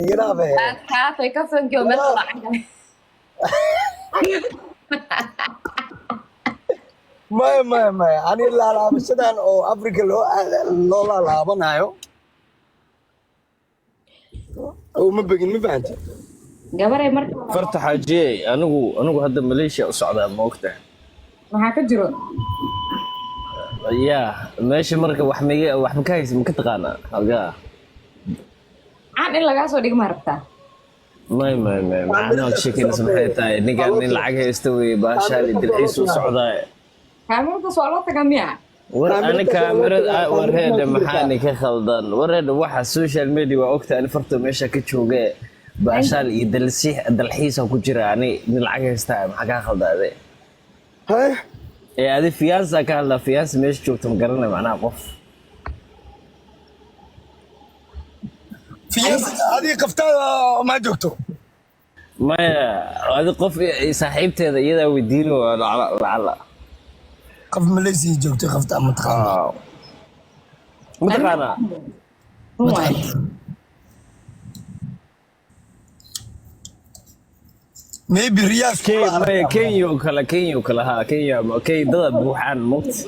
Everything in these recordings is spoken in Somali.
Iga dhaafe. Adkaatay kaftankii oo meel qalaacan. Maya, maya, maya, ani laalaabashadan oo Africa loo loo laalaabanayo uma begin, ma fahanti? Gabaray marka. Farta xaajiye, anigu hadda Malaysia u socdaa, ma ogtahay? Maxaa ka jiro? Ya, meesha marka wax miga wax ma ka haysa, ma ka taqaanaa halkaa? Caan in lagaa soo dhigo ma rabtaa? May, may, may, macnaha sheekeynaysa maxay tahay? Ninkaan nin lacag haysta wey, baashaali dilxiis u socdaa. Kaamiradaas waa loo tagaa miya? War ani Kaamirada kaamirad waa war heedhe, loo maxaa ni ka khaldan? War heedhe, waxa social media waa ogtahay, ani farta meesha ka jooge, baashaal iyo dalsiix dalxiisa ku jira. Ani nin lacag haystaa, maxaa kaa khaldaade? Hay. Ee adi fiance ka hadlaa, fiance meesha joogta ma garanay, macnaha qof. Fiance adii qaftaada ma joogto? Maya, adi qof saaxiibteeda iyadaa weydiin waa lacala. Qof Malaysia joogtay qaftaa ma taqaana? Ma taqaanaa? Run waaye. Maybe Riyaas. Maya, Kenya oo kale, Kenya oo kale, ha, Kenya, Kenya dada buuxaan moogta.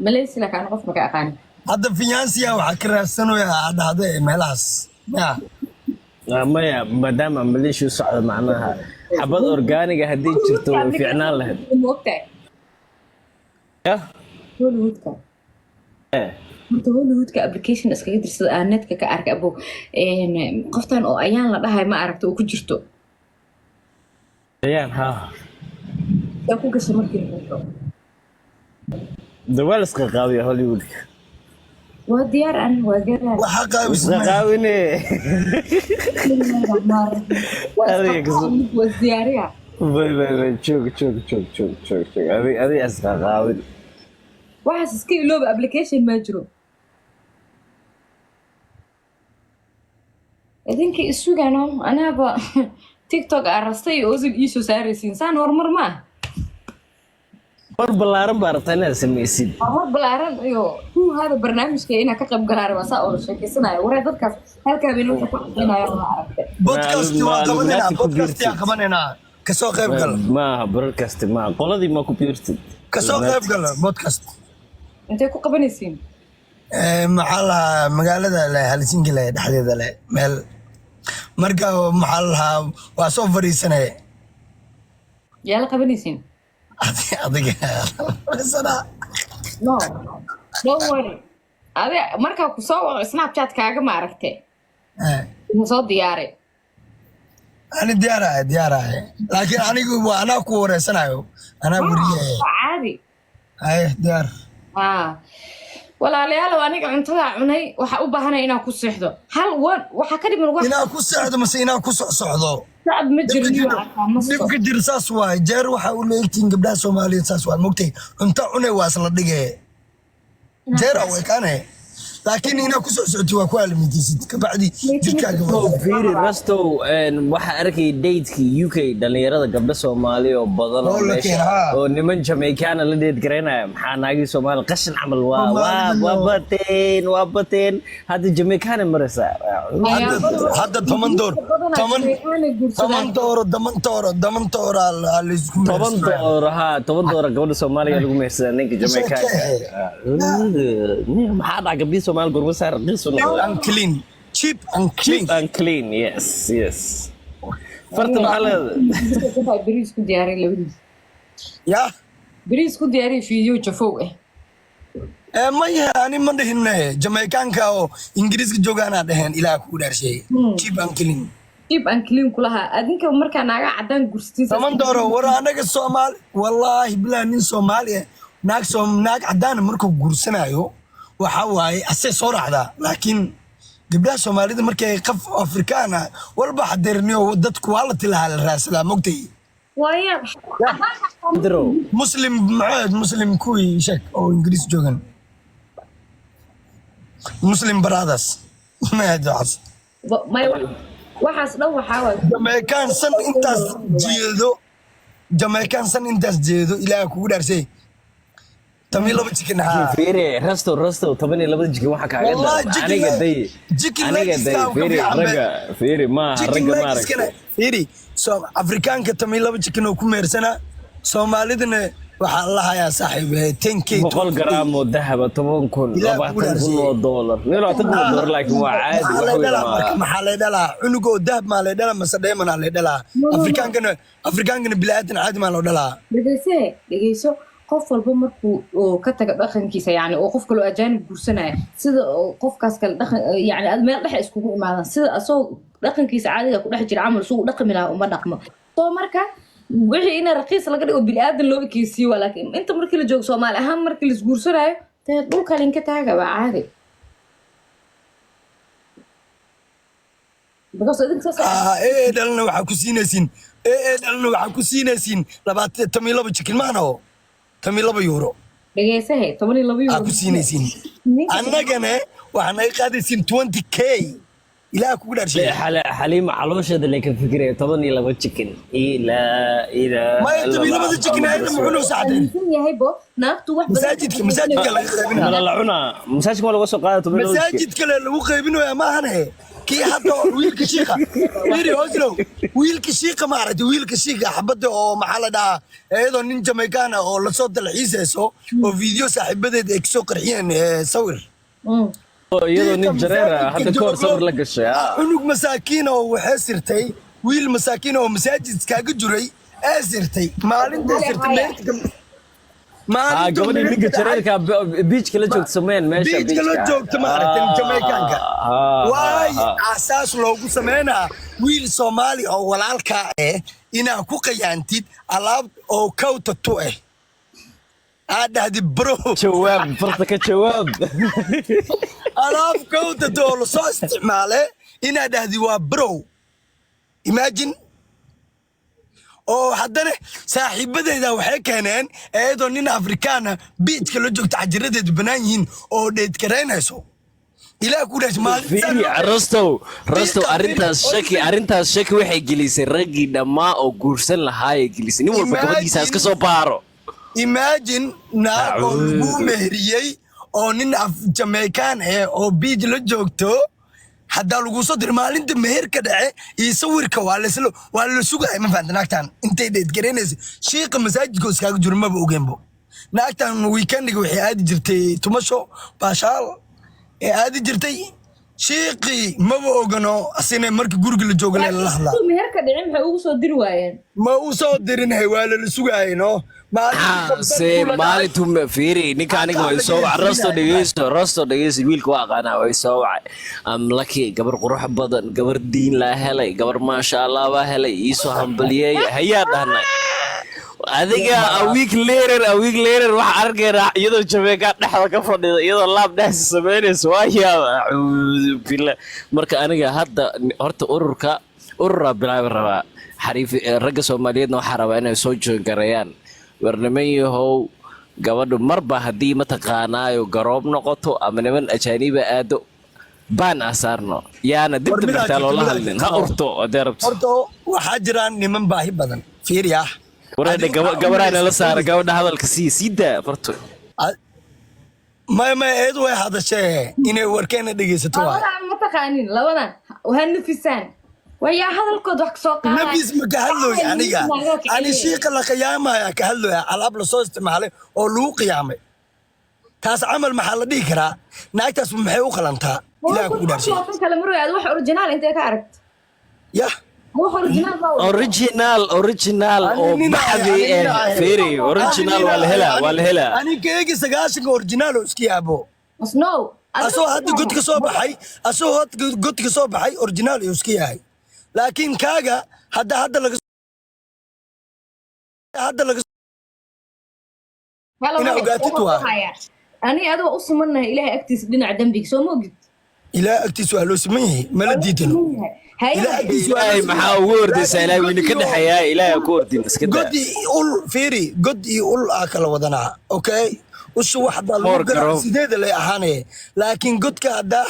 Malaysia laakiin qof ma ka aqaan. Hadda fiancé waxaa ka raadsanaya aa dhahda ee meelahaas maya? Maya, maadaama Malaysia u socda, macnaha xabad organiga haddii jirto way fiicnaan lahayd. Ma ogtahay? Ya. Hollywoodka. Horta Hollywoodka application iskaga dirsada aan netka ka arkay abo. Qoftan oo ayaan la dhahay, ma aragta oo ku jirto? Ayaan, ha. Yaa ku gashay markii hore? De waa la isqaqaabiya Hollywoodka. Waa diyaar, an waa garaa. Waxaa qaabisid maya? Isqaqaabine. Adiga Waa diyaariya. Bay bay bay, joog, joog, joog, joog, joog, joog, adiga isqaqaabin. Waxaas iska ilooba, application ma jiro. Idinka isugano, anaaba TikTok aa rastay iyo Ozil iisoo saaraysiin, saan horumar ma ah. War ballaaran baa rabtaa inaad samaysid. Horumar balaaran iyo huu hada barnaamijka inaa ka qayb galaan waa saa oo sheekeysanayo. Waree, dadkaas halkaa bayna wuxuu ku cadaynayo ma aragtay? Podcast waa Ma- qabanaynaa. Illuminati ku Podcast yaa biirtid. qabanaynaa, kasoo qayb gal. Maaha broadcast, maaha qoladii ma ku biirtid. Kasoo qayb gal podcast. Intay ku qabanaysiin? Maxaa lahaa, magaalada le Helsinki le dhexdeeda le meel, marka maxaa lahaa, waa soo fadhiisanaya. Yaa la qabanaysiin? Adiga fadhiisanaa. No, don't worry, adi markaa ku soo waco Snapchat kaaga, ma aragte? Ina soo diyaari. Ani diyaarahay, diyaarahay, laakiin anigu waa anaa ku wareysanayo, anaa weriye. Waa caadi. Haye, diyaar. Haa, walaalayaalow, aniga cuntadaa cunay, waxaa u baahanaya inaan ku seexdo hal wan, waxaa ka dhiman wax. Inaa ku seexdo mase inaa ku socsocdo? Socod ma Dhibka jirniyo. jiro, dhibka jiro saas waaye. Jeer waxaa u leegtihiin gabdhaha Soomaaliyeed, saas waay, mogtay? Cunto cune waa isla dhige, jeer aa ekaane, laakiin inaa ku socsocoti waa ku aalamiintaysid, kabacdi jirkaaga waa Fiiri rastow, waxaa arkay datekii UK dhalinyarada gabdho Soomaali oo badan oo Oo la meesha keenay, haa. oo niman Jamaicana la date garaynaya. Maxaa naagii Soomaali qashin camal waa waa Soomaalida waa bateen, waa bateen, hadda Jamaicana maraysaa. Hadda 10 door, 10 tooro, 10 tooro, 10 tooro aa laysku 10 mehersadaa. Dooro, haa, 10 dooro gabadha Soomaaliga lagu mehersadaa ninka Jamaicaanka. Maxaa dhaca? Gabdhii Soomaali gurma saar raqiis u noqday. And clean, cheap and clean. Cheap and clean, yes. Farta maxaa leedahay? Beriis ku diyaariy labadiis. Ya. Beriis ku diyaariy fiidyo jafow ah. Ee maya, ani ma dhihinne, Jamaicaanka oo Ingiriiska joogaanaa dhaheen, Ilaah kuu dhaarshay, cheap and clean. Cheap and clean kulaha. Adinka markaa naaga cadaan gursatiin. 10 dooro. War anaga Soomaali, wallaahi bilaa, nin Soomaali ah naag soom naag cadaan markuu guursanayo waxa waaye asee soo raacdaa, laakiin gabdhaha Soomaalida markay qof Afrikaan ah walba xadeerniyo dadku waa la tilahaa, la raadsadaa, mogtay? Waaya. Dro. Muslim maxamed, Muslim kuwii sheeg oo Ingiriis joogan, Muslim Brothers maxamed waxaas. May, waxaas dhan waxaa waay. Jamaican san intaas jeedo, Jamaican san intaas jeedo, Ilaah kugu dhaarsay. 12 chicken haa. Fiiri, rasto, rasto, 12 chicken waxa kaaga Wallahi, daran chicken aniga day chicken aniga legs day ka fiiri fiican be. Ragga fiiri maaha Chicken ragga legs maaragtay. Kana fiiri, so Afrikaanka 12 chicken oo ku meersanaa, Soomaalidana waxaa la hayaa saaxiib 10K. 100 garaam oo dahaba, 10,000, Ilaah kugu 20,000 dhaarsiiyey. oo doolar, $20,000, laakiin waa caadi. Maxaa Wax lay weyn dhalaa marka? maaha. Maxaa lay dhalaa? Cunug oo dahab maa lay dhalaa mase dheemanaa lay dhalaa? Afrikaankana, Afrikaankana bilaadan caadi maa loo dhalaa? Dhegeyse, dhegeyso. Qof walba markuu uu ka tago dhaqankiisa, yani oo qof kaloo ajaanib guursanaya, sida oo qofkaas kale dhaqan, yani aad meel dhexe iskugu imaadaan, sida asagoo dhaqankiisa caadiga ku dhex jira camal suu u dhaqmi lahaa uma dhaqmo. Soo marka wixii ina raqiis laga dhigo, bini'aadan loo ekeysiiyo waa, laakiin inta markii la joogo Soomaali ahaan, markii la isguursanayo dee dhulka linka taaga waa caadi, because idinka saas Ah, ee dhalana waxaa ku siinaysiin, ee dhalana waxaa ku siinaysiin 12 chicken maana oo €12. Dhegeysahe, 12 aa euro ku siinaysiin. Ninka Annagana waxaa naga qaadaysiin 20K. Ilaah kugu dhaarshay. Xaliima caloosheeda lay ka fikiraya 12 chicken ilaa ilaa Maya, 12 chicken ayada muxuu noo saxdeen? Aaminsan yahay bo naagtu wax badan. Masaajidka laga qaybinaya. Mala la cunaa? Masaajidka waa laga soo qaada 12 chicken. Masaajid kale lagu qaybinayo maahane, kii hadda wiilka shiika fiiri hoslow, wiilka shiika ma aragtay? Wiilka shiika xabadda oo maxaa la dhahaa, iyadoo nin Jamaican ah oo lasoo dalxiisayso oo video saaxiibadeed ay kasoo qarxiyeen sawir. Iyadoo nin jareer ah hadda ka hor sawir la gashay ah. Cunug masaakiin oo waxay sirtay, wiil masaakiin oo masaajid kaaga juray ee sirtay maalinta sirtay meerka. Ah, Maalinta gabadhii ninka jareerka beachka la joogto sameen meesha. Beachka la joogto ma aragtay Jamaicanka? Waay asaas loogu sameynaa wiil Soomaali oo walaalkaa eh inaa ku qayaantid alaab oo kawta tu eh aad dhahdid bro. Jawaab, farta ka jawaab. Alaab kawta tu oo lasoo isticmaale inaad dhahdid waa bro, imagine. Oo haddana saaxiibadeeda waxay keeneen iyadoo nin Afrikaana beachka la joogto, xajiradeedu bannaan yihiin oo dheedkaraynayso. Ilaah ku dhash. Fiiri rastow, rastow, arrintaas shaki, arrintaas shaki waxay gelisay raggii dhammaa oo guursan lahaayay gelisay. Nin walba gabadhiisa iska soo baaro. Imagine naag oo lagu meheriyey oo nin af Jamaican eh oo beach la joogto haddaa lagu soo diro maalinta meherka dhace iyo sawirka waa la sugaya. Ma fahanta? Naagtan intay dheedgaraynaysa shiiqa masaajidka oo iskaaga jiro maba ogeenbo. Naagtan weekendiga waxay aadi jirtay tumasho, baashaal ee aadi jirtay. Shiiqii maba ogano asina marka guriga la joogo lee lala hadlaa. Intuu meherka dhicin maxay ugu soo diri waayeen? Ma u soo dirin he, waa lala sugaayay no. Se maalintuu fiiri ninka aniga way soo wacay. Rasto, dhegeyso, rasto, dhegeyso. Wiilka waa aqaanaa, way soo wacay. Am lucky, gabar qurux badan, gabar diin laa helay, gabar maasha Allah baa helay, iisoo hambalyeey hayaa dhahnay. Adiga a week later waxaa arkaynaa iyadoo Jamaica dhexda ka fadhida, iyadoo laab dhexsi samaynayso. Waa yaaba, acuudu billah. Marka aniga hadda horta ururka ururaa bilaabi rabaa xariif ragga Soomaaliyeedna waxaa rabaa inay soo join gareeyaan. War niman yahow, gabadhu marba haddii mataqaanaayo garoob noqoto ama niman ajaaniba aado, baan ah saarno, yaana dib War midaa dambe jirto, loola midaa hadlin jirto. Ha urto haddii rabto. Horta waxaa jiraan niman baahi badan, fiiri ah. Wareedha Adiga waxaa gabaraa nala umalaysaa saara gabadha hadalka sii daa farto. Maya, eedu way hadashee, inay warkeena dhegeysato waay. Labadan ma taqaanin, labadan ha nafisaan wayaa hadalkood wax kasoo qaadaya. Nafis ma ka hadlooy aniga, ani shiiqa la qiyaamaya ka hadlooya, alaab lasoo isticmaalay oo lagu qiyaamay. Taas camal maxaa la dhihi karaa? Naagtaas maxay u qalantaa? Ilaah kugu dhaarshay. Kale marway aad wax original intee ka aragt? Yah. Wax original baa wada. Original, original oo baxdi eh. Fiiri, original waa la helaa, waa la helaa. Ani keegi 90-ka original oo iska yaabo. No. Asoo hadda god ka soo baxay, asoo hadda god ka soo baxay original ayuu iska yahay, laakiin kaaga hadda laga inaa ogaatid waa. Ani adoo u sumanahay Ilaahay agtiisa dhinaca dembiga soo ma ogid? Ilaah agtiisa waa loo siman yahay, mala diidano. Ilaah agtiisa waa Ilaahay loo siman maxaa yahay. ugu ordaysaa? Ilaahay weyna ka dhexeeyaa, Ilaahay ku ordin, iska daa. God iyo ul, fiiri, god iyo ul aa kala wadanaa. Okay, ushu wax haddaa lagu Moor garaa garoob. sideeda lay ahaanaya, laakiin godka haddaa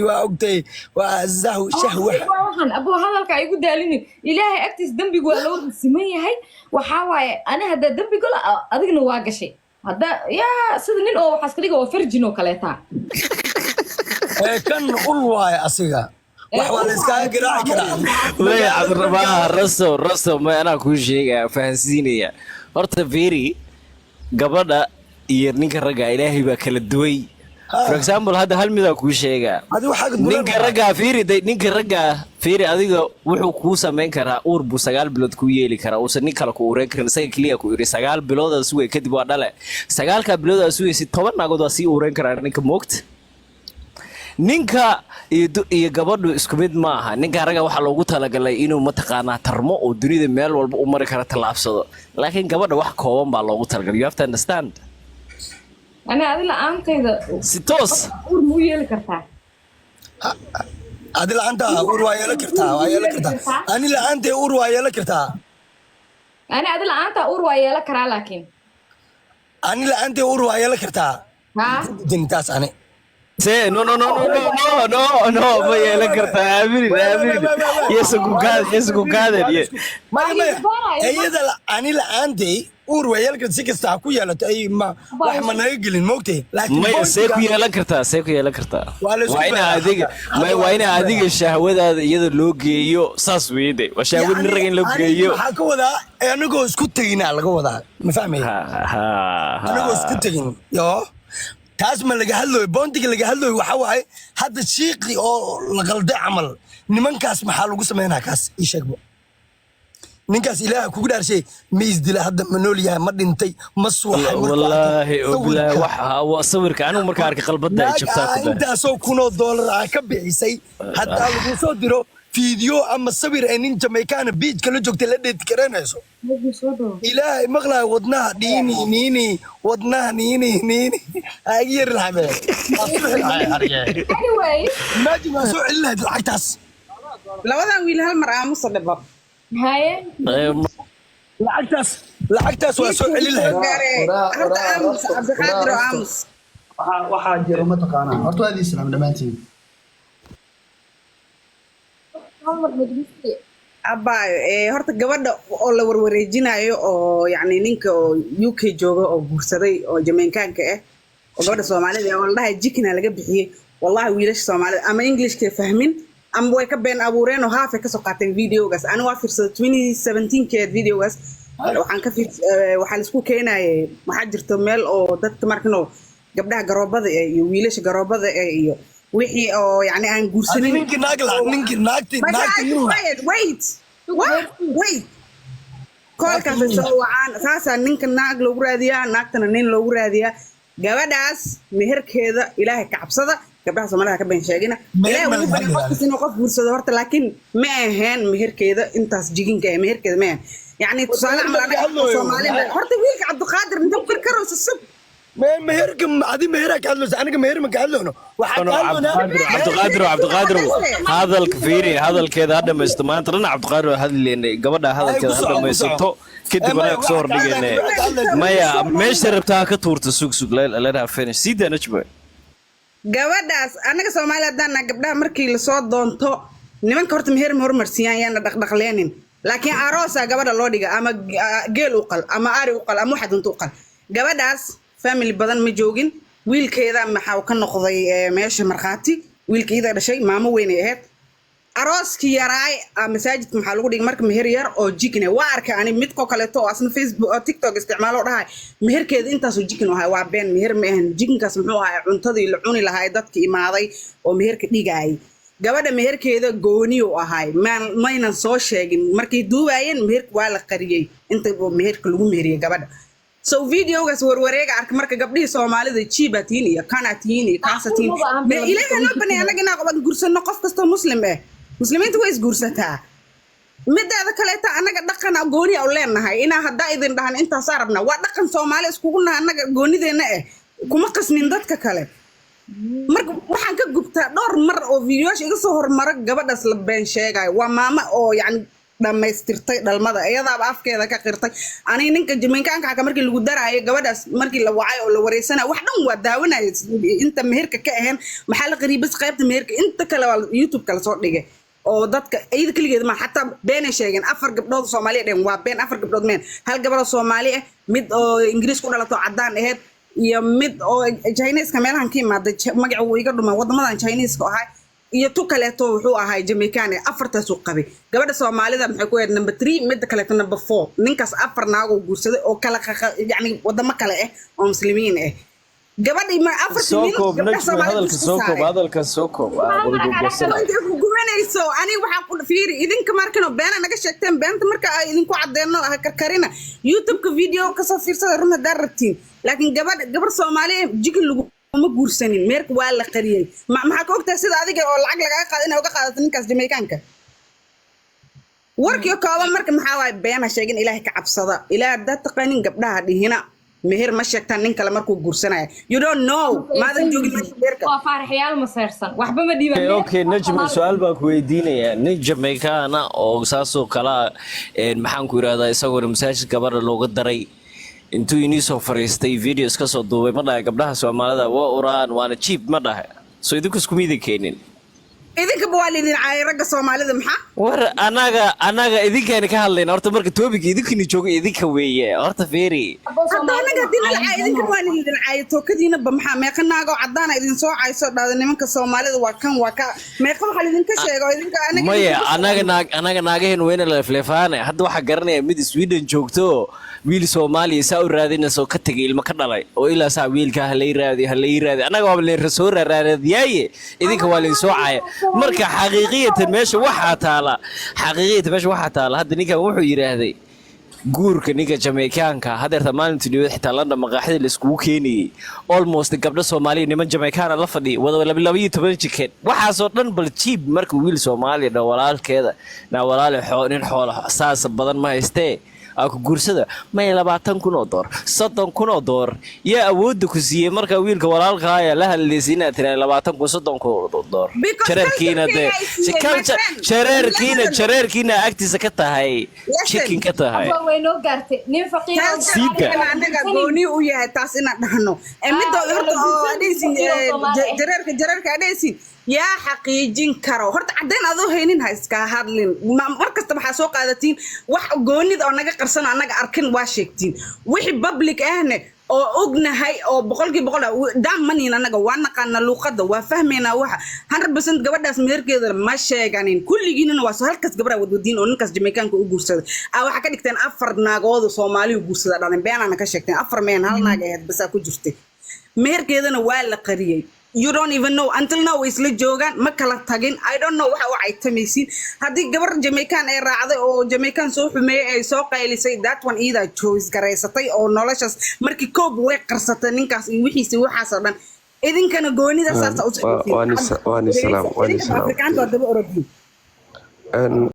waa ogtay, waa zahw shahwa. Waxaan abuu hadalka igu daalinin, Ilaahay agtiisa dembigu waa loo siman yahay. Waxaa waaye ani haddaa dembi galo, adigna waa gashay. Hadda yaa sida nin oo waxaa iska dhiga oo virgin oo kaleeta. Ee, kan ul waaye asiga, wax waa la iskaga garaaci karaa. Maya, Cabdiraxmaan, Rasto, Rasto, ma anaa kuu sheegaya, fahansiinaya. Horta fiiri, gabadha iyo ninka ragga Ilaahay baa kala duway. For example, hadda hal midaa kuu sheegaa. Adi waxaa Ninka raggaa fiiri day, ninka raggaa fiiri, adiga wuxuu kuu samayn karaa uur buu 9 bilood kuu yeeli karaa, uusan nin kale ku uureen karin. Isaga keliya ku iri 9 bilood aa sugay, kadib waa dhale. 9-kaa bilood aa sugaysid, 10 naagood waa sii uureen karaa ninka, moogta. Ninka iyo gabadhu isku mid ma aha. Ninka ragga waxaa loogu talagalay inuu mataqaanaa tarmo oo dunida meel walba u mari kara, tallaabsado, laakiin gabadha wax kooban baa loogu talagalay. You have to understand. Ani adi la-aantayda Si toos. uur ma u yeeli kartaa? Adi la-aanta uur waa yeelan kartaa, waa yeelan kartaa. Ani la-aantay uur waa yeelan kartaa. Ani adi la-aanta uur waa yeelan karaa, laakiin Ani la-aantay uur waa yeelan kartaa. Ha. Taas ani Se no, no, no, no, no, no, no, no, ma yeelan kartaa. Aaminin, aaminin, yeesa ku gaad, yeesa ku gaadan. Maya, maya, iyada ani la-aantay uur waa yeelan karta, si kasta ha ku yeelato, ay ma wax ma naga gelin, moogtay, laakiin Maya, see ku point-iga- yeelan kartaa? See ku yeelan kartaa? Waa la isku Waa inaa beeraa. adiga, maya, waa inaa adiga shahwadaada iyada loo geeyo. Saas weeyde, waa shahwad nin rag in loo Yacni, geeyo. waxaa ka wadaa anagoo isku teginaa laga wadaa, ma fahmaya? Ha ha ha. Anagoo isku tegin yo, taas ma laga hadlooyo. Point-iga laga hadlooyo waxaa waaye, hadda shiiqi oo la qalday camal, nimankaas maxaa lagu sameynaa? Kaas ii sheegbo. Ninkaas, Ilaaha kugu dhaarshay, ma isdila? Hadda ma nool yahay? Ma dhintay? Ma suuxay markuu arkay Wallaahi oo bilaahi. sawirka? Wax waa sawirka anigu markaa arkay qalbada ay Naag jabtaa aa ku daa. intaasoo kunoo doolar aa ka bixisay, haddaa lagu soo diro fiidyo ama sawir ay nin Jamaicana beach-ka la joogtay la dheeti karanayso, Ilaahay maqlaayo, wadnaha dhiini niini, wadnaha niini niini, agi yari lahabe. Anyway. Imagine, waa soo celin lahayd lacagtaas. Labadan wiil hal mar aamusa dhibo. Haye. Lacagtaas, lacagtaas waa soo celin lahayd. Horta aamus, Cabdiqaadir oo aamus. Waxaa jiro, mataqaanaa, horta waa idin islaam dhammaantiin. Hal mar majliski. Abaayo, ee horta gabadha oo la warwareejinayo oo yacni ninka oo UK jooga oo guursaday oo Jamaicaanka ah oo gabadha Soomaalida ah oo la dhahay jikina laga bixiyey, wallahi wiilasha Soomaalida ama Englishka fahmin ama way ka been abuureen oo haafay kasoo qaateen videogaas. Ani waa fiirsaday 2017 keed videogaas. Waxaan ka fiir waxaa laisku keenayay, waxaa jirto meel oo dadka markano gabdhaha garoobada eh iyo wiilasha garoobada eh iyo wixii oo yacni aan Adi guursanin. Ninkii naag la ninkii naagti But naagti nin la wait, wait, what? Wait. Koolkaas soo wacaan, saasaa ninka naag loogu raadiyaa, naagtana nin loogu raadiyaa. Gabadhaas meherkeeda, Ilaahay ka cabsada, gabdhaha Soomaalida ka been sheegina. Meher Ilaahay ma wuu laga baryay hadlayaa? qofkiis inuu qof guursado horta, laakiin ma aheen meherkeeda intaas jiginka ee meherkeeda ma aheen. Yacni tusaale Meher camal ma laga anaga hadlayo? Soomaalida horta wiilka Cabdiqaadir inta ku karkarayso sug. Meherka adi meheraa ka hadlayso, aniga meher ma ka hadlayno, waxaa ka hadlaynaa. Cabdiqaadir, Cabdiqaadir, hadalka fiiri, hadalkeeda ha dhamaysto. Maanta dhan Cabdiqaadir waa hadlaynay. Gabadha hadalkeeda ha dhamaysato, kadib anaga kusoo hordhigayna. Maya, meesha rabtaa ha ka tuurto. Sug, sug, let her finish. Sii daa, Najma. Gabadhaas anaga Soomaali haddaan nahay, gabdhaha markii lasoo doonto nimanka horta meher ma hormarsiiyaan, yaana dhaqdhaqleenin, laakiin aroosa gabadha loo dhiga ama geel u qal ama ari u qal ama waxa doonto u qal. Gabadhaas family badan ma joogin. Wiilkeeda maxaa ka noqday meesha markhaati, wiilka iyada dhashay, maamo weynay ahayd. Arooskii yaraay masaajidka maxaa lagu dhigay marka meher yar oo jikin. Waa arkay ani midkoo kaleeto oo asna Facebook oo TikTok isticmaalo oo dhahay meherkeeda intaasoo jikin u ahay. Waa been, meher ma ahan jikinkaas. Muxuu ahay cuntadii la cuni lahaa dadki imaaday oo meherka dhigaayay. Gabadha meherkeeda gooni u ahay, maynan soo sheegin markay duubaayeen. Meherka waa la qariyey inta meherka lagu meheriyey gabadha. So videogaas warwareega arka marka gabdhihii Soomaalida jiibaa tihiin iyo kanaa tihiin iyo kaasa tihiin. Ilaaha noo banay annaga inaan qaban gursano qof kastoo Muslim eh. Muslimiinta way isguursataa. Mideeda kaleeta annaga dhaqan gooni u leenahay inaa haddaa idin dhahan intaasaa rabnaa. Waa dhaqan Soomaali iskugu naha, annaga goonideenna eh, kuma qasnin dadka kale. Marka waxaan ka gubtaa dhowr mar oo videoyaasha iga soo hormara gabadhaas la been sheegayo. Waa maamo oo yacni dhammaystirtay dhalmada, iyadaaba afkeeda ka qirtay. Aniga ninka Jamaikaanka xataa markii lagu daraayo gabadhaas, markii la wacay oo la wareysanayo, wax dhan waa daawanaya. Inta meherka ka ahayn maxaa la qariyay? Bas qaybta meherka, inta kale waa YouTube kala soo dhigay. Oo dadka iyada keligeed ma, xataa beenay sheegeen. Afar gabdhood Soomaali dheen, waa been. Afar gabdhood meen, hal gabadoo Soomaali ah, mid oo Ingiriis ku dhalato caddaan ahayd, iyo mid oo Chineska meelahan ka imaaday, magaca wuu iga dhumay, wadamadan Chineska ahaa, iyo tu kaleeto wuxuu ahaa Jamaican. Afartaasuu qabay. Gabadha Soomaalida maxay ku ahayd number 3, midda kaleeto number 4. Ninkaas afar naagoo guursaday oo kala yacni wadamo kale ah oo Muslimiin ah. Gabadhii ma afartii Soo nin koob. gabdhaha Najmi, Soomaalida hadalka isku soo koob. saareen. Hadalka soo koob. Aa, wada googoosanaya. Inta ku gubanayso aniga waxaan ku fiiri idinka markano beena naga sheegteen. Beenta marka ay idinku caddeeno ha karkarina. YouTube-ka video kasoo fiirsada, run haddaa rabtiin. Laakiin gabadh gabar Soomaali ah jikin laguma guursanin, meerka waa la qariyey. Maxaa ka ogtahay sida adiga oo lacag lagaga qaado inay uga qaadato ninkaas Jamaicaanka? Warkii kooban marka maxaa waaye? Beena sheegin, Ilaahay ka cabsada. Ilaahay haddaad taqaanin, gabdhaha dhihina meher ma sheegtaan nin kale markuu guursanaya. You don't know, maadan joogin meesha meherka. Waa faaraxyaal maseersan, waxba ma dhiiban. Okay, Najmi, su-aal baan ku weydiinayaa. Nin Jamaicana oo saasoo kala maxaan ku yidhahdaa, isagoona masaajid gabadha looga daray, intuu inii soo fariistay, videos ka soo duubay, ma dhahay gabdhaha Soomaalida waa uraan waana cheap? Ma dhahay? So idinku isku miida keenin. Idinkaba waa laidin caayay ragga Soomaalida, maxaa? War anaga idinkaani ka hadlayna horta. Marka topic idinkani jooga idinka weeye horta, fiiri. Hadda anaga haddii nala caay, idinkana waa idin caayay tookadiinaba. Maxaa meeqa naagoo caddaana idin soo cayso dhahda nimanka Soomaalida waa kan, waa ka? Meeqa waxaa laidinka sheega oo idinka anaga Maya. idinka Anaga naag anaga naagaheen weyna leefleefaane. Hadda waxaa garanaya mid Sweden joogto, wiil Soomaaliya saa u raadinaysa oo ka tegay, ilmo ka dhalay, oo ilaa saa wiilka halay raadi, halay raadi. Annaga waaba leen soo raaraadiyaaye, idinka waa laydin soo caaya. Marka xaqiiqiyatan meesha waxaa taala, xaqiiqiyatan meesha waxaa taala, hadda ninkan wuxuu yidhaahday guurka ninka Jamaicaanka hadeerta maalintii dhawed xitaa London maqaaxida la iskugu keenayey, almost gabdho Soomaaliya niman Jamaicaana la fadhiya, wada 12 jiken, waxaasoo dhan bal jiib. Marka wiil Soomaaliya dha walaalkeeda naa walaale nin xoola saasa badan ma haystee, aa ku guursada, may 20,000 oo door, 30,000 oo door, yaa awoodda ku siiyey? Marka wiilka walaalka ayaa la hadlaysay inaad tiraa 20,000, 30,000 oo door. Because Jareerkiina dee culture-kayga ay siiyeen, my culture friend. Jareerkiina Listen. jareerkiina agtiisa ka tahay. Listen. Chicken ka tahay. Abba, way noo gaartay nin faqiir oo Siibka. Culture-keena anaga gooni u yahay taas inaan dhahno. Ee midda Ah, horta wala oo guursan adhaysin faqiir oo Soomaali ah. jareerka adhaysin, yaa xaqiijin karo horta? Caddeyn adoo haynin ha iska hadlin. Mar kasta waxaa soo qaadatiin wax goonida oo naga qarsan oo annaga arkin waa sheegtiin. Wixii public ahne oo ognahay oo 100% ah, daan maniin annaga waa naqaana luuqadda, waa fahmaynaa waxa 100%. Gabadhaas meherkeeda ma sheeganin. Kulligiinana waa soo halkaas gabadha wadwadiin oo ninkaas Jamaicaanka u guursaday aa waxaa ka dhigteen afar naagoodu Soomaaliyu guursada dhalin. Beenaana ka sheegteen. Afar meen, hal naag ahayd basaa ku jirtay. Meherkeedana waa la qariyey. You don't even know until now. Way isla joogaan, ma kala tagin. I don't know waxa u caytamaysiin. Haddii gabar Jamaican ay raacday oo Jamaican soo xumeeyey ay soo qaylisay, that one iidaa choice garaysatay oo noloshaas markii koob way qarsatay ninkaas iyo wixiisi waxaas oo dhan. Idinkana goonida saasa u Waani salaam, waani salaam. Afrikaanta waa daba orodiin.